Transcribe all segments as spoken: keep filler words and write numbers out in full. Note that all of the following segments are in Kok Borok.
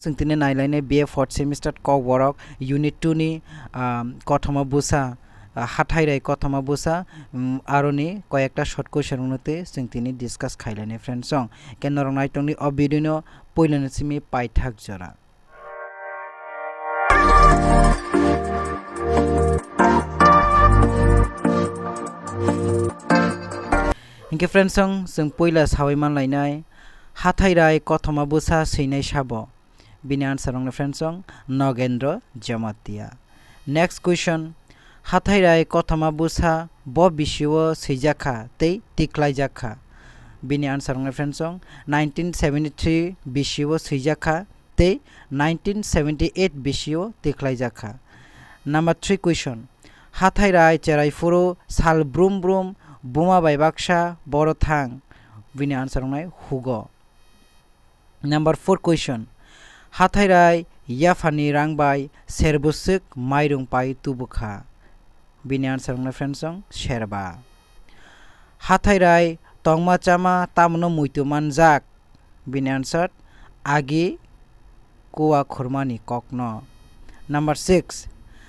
Chwng tini nailainai B A fourth semester Kokborok unit two ni, ah, kothoma bwsa, ah, hathai rai kothoma bwsa, mm, aroni koyekta short question rokno tei chwng tini discuss khailainai friends song. Ke norok naitongni o video no puilani simi paithak jora. Hinkhe friends song, chwng puila sawi manlainai, hathai rai kothoma bwsa swinai sabo? Bini answer wngkha friends song, Nogendra Jamatia. Next question, hathai rai kothoma bwsa bo bisio swijakha tei tiklaijakha? Bini answer wngkha friends song, nineteen seventy-three bisio swijakha tei nineteen seventy-eight bisio tiklaijakha. Number three question, hathai rai cherai phuru sal brum brum buma bai baksa boro thang? Bini answer wngnai hugo. Number four question, hathai rai yaphani rang bai serbwswk mairung pai tubukha? Bini answer wngnai friends song, serba. Hathai rai tongma chama tamono muitu manjak? Bini answer, agi kuwa khurmani kokno. Number six,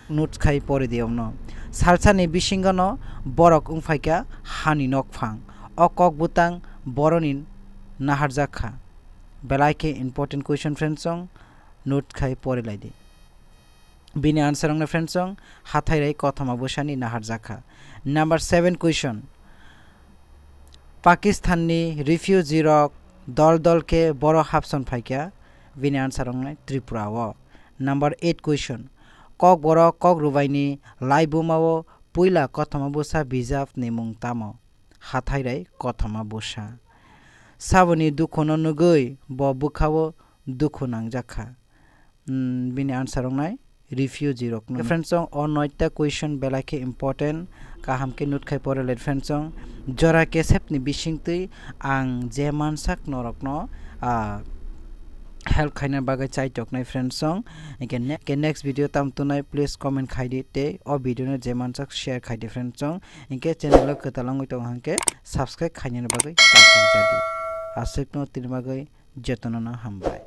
note khai pori di omno. Salsani bisingono borok wngphaikha hani nokphang. O kok bwtang boroni naharjakha. Belai khe important question friends song, note khai pori lai di. Bini answer wngkha friends song, hathai rai kothoma bwsani naharjakha. Number seven question, Pakistan ni refugee rok dol dol khe boro hapson phaikha? Bini answer wngnai Tripura o. Number eight question, Kokborok Kok Rubaini laibuma o puila kothoma bwsa bijap ni mung tamo? Hathai rai kothoma bwsa. Saboni dukhuno nugwi bo bwkha o dukhu nangjakha. Hmm, bini answer wngnai refugee rokno. Friends song, o noita question belai khe important, kaham khe note khai pore lai friends song. Jora kesep ni bisingtwi ang je mansak norokno, ah, help khaina bagwi chaitoknai friends song. Hingkhe ne-, ke next video tam tunai, please comment khai di tei o video no je mansak share khai di friends song. Hingkhe channel o kwtal wngwi tongo hingkhe subscribe khainani bagwi ta song jadi. Aswkno tini bagwi jotono no hambai.